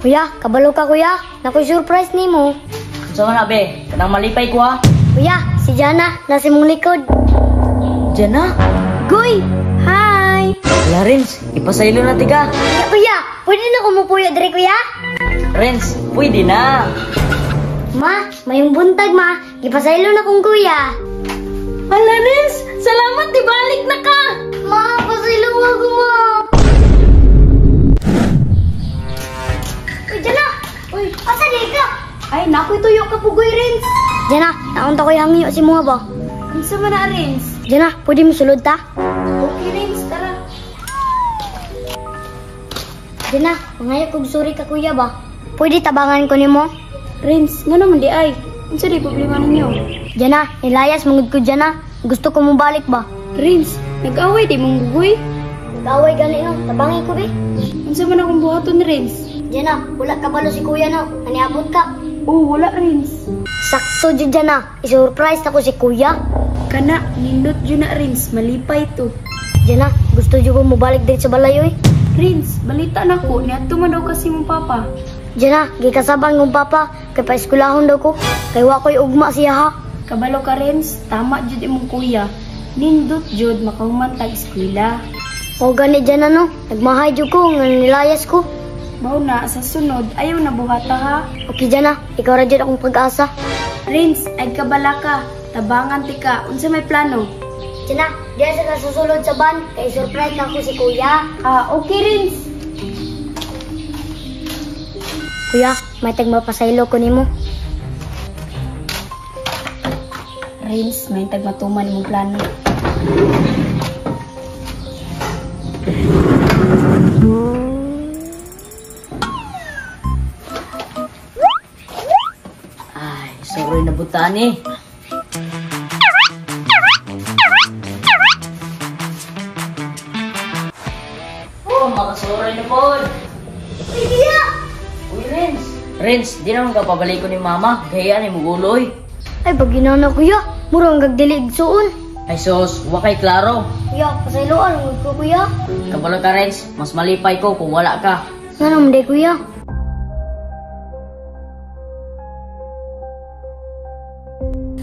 Kuya, kabalo ka kuya. Nakoy surprise nimo. Unsa man abe? Kanang malipay ko ha. Kuya, si Jana nasa imong likod. Jana? Goy! Hi! Larins, ipasaylo na tiga. Kuya, kuya, pwede na kumupuyo diri kuya? Renz, pwede na. Ma, mayong buntag ma. Gipasaylo na kong kuya. Hala, Renz! Salamat, ibalik na ka! Ma, pasaylo ako ma. Uy, Jana! Uy, asa di ka? Ay, nakoy tuyo ka pugoy, Renz. Jana, naunta ko'y hangyo si mga ba? Unsa man na, Renz? Jana, pwede mo sulod ta? Okay, Renz, tara. Jana, mangayo kog sorry ka kuya ba? Pwede tabangan ko nimo? Renz, nga naman di ay. Unsa di problema ninyo? Jana, nilayas mangud ko Jana. Gusto ko mobalik ba? Renz, nag-away di mong bugoy? Nag-away gani no, tabangi ko be. Unsa man akong buhaton, Renz? Jana, wala ka balo si kuya no. Naniabot ka. Oh, wala, Renz. Sakto jud Jana, i-surprise nako si kuya. Kana, nindot jud na, Renz. Malipay to. Jana, gusto jud ko mobalik diri sa balay oy. Renz, balita na ko, niadto man daw kasi mong papa. Jana, gikasaban kong papa, kay paeskwelahon daw ko. Kay wa ko'y ugma siya ha. Kabalo ka, Renz, tama jud imong kuya. Nindot jud makahuman tag eskwela. O gani Jana no, nagmahay jud ko nga nilayas ko. Mao na, sa sunod, ayaw na buhata ha. Okay Jana, ikaw ra jud akong pag-asa. Renz, ay kabala ka. Tabangan ti ka, unsa may plano? Jana, diya sa kasusulod sa van, kay surprise na ko si kuya. Ah, okay Renz. Kuya, may tagmapasaylo ko nimo. Renz, may tagmatuman imong plano. Ay, sorry na butan eh. Oh, makasuroy na po. Uy, kuya! Uy, Renz. Renz, di naman ka pabalik ko ni mama. Gaya ni muguloy. Ay, baginana kuya. Murang gagdilig suon. Ay sus, wakay klaro. Kuya, pasayloan ko kuya. Kabalo ka, Renz. Mas malipay ko kung wala ka. Nga naman di kuya.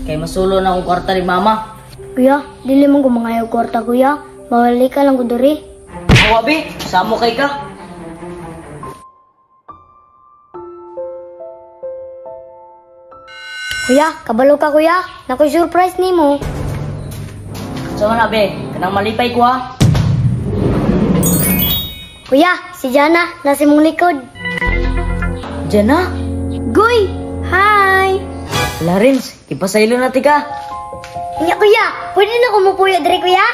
Kay masulo na akong kwarta ni mama. Kuya, dili man ko mangayo kwarta kuya. Mawali ka lang ko diri. Awa be, samo kay ka. Kuya, kabalo ka kuya. Nakoy surprise nimo. Unsa man abe, kanang malipay ko ha. Kuya, si Jana nasa imong likod. Jana? Goy! Hi! Larins, ipasaylo na tika. Kuya, kuya, pwede na kumupuyo diri kuya?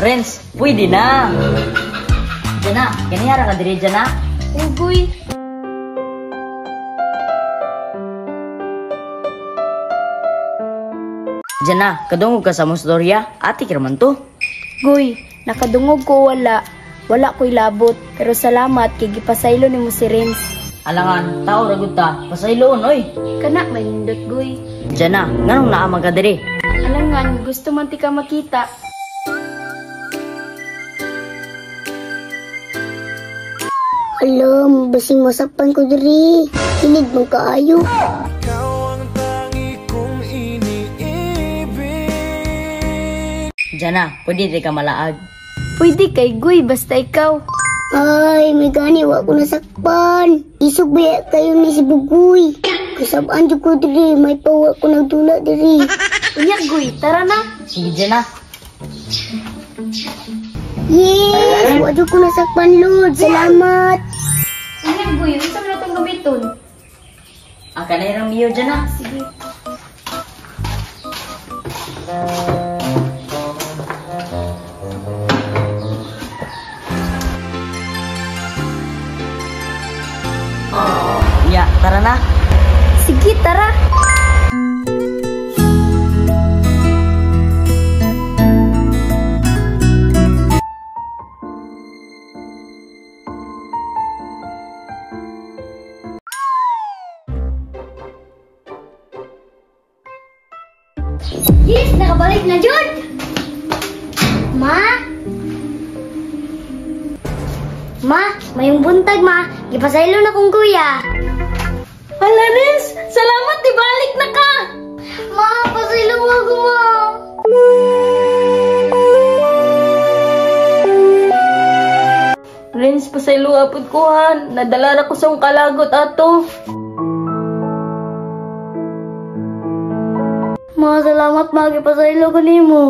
Renz, pwede na. Jana, kanihara ka diri Jana? Ugoy. Jana, kadungog ka sa mong storya, ate kiraman to. Goy, nakadungog ko wala. Wala ko'y labot, pero salamat kay gipasaylo nimo si Renz. Alangan, tao ragud ta, pasayloon oy. Kana may nindot goy. Jana, nganong naa man ka diri? Alangan, gusto man ti ka makita. Alam, basing masapan ko diri. Hilig man kaayo. Ikaw ang tangi kong iniibig. Jana, pwede di ka malaag. Pwede kay Goy, basta ikaw. Ay, may gani, wa ko nasakpan. Isog ba kayo ni si Bugoy? Kasabaan jud ko diri, may pawa ko nagdula diri. Unya Goy, tara na. Sige Jana. Yes, wa jud ko nasakpan, Lord. Salamat. Unya Goy, unsa man atong gamiton? Ang kanay rang miyo Jana. Sige. Ya, tara na. Sige, tara. Yes, nakabalik na jud. Ma? Ma, mayong buntag ma. Gipasaylo na kong kuya. Hala, Renz! Salamat, ibalik na ka! Ma, pasaylo mo ako, ma. Renz, pasaylo apod ko ha. Nadala ra ko sa akong kalagot ato. Ma, salamat, ma. Gipasaylo ko nimo.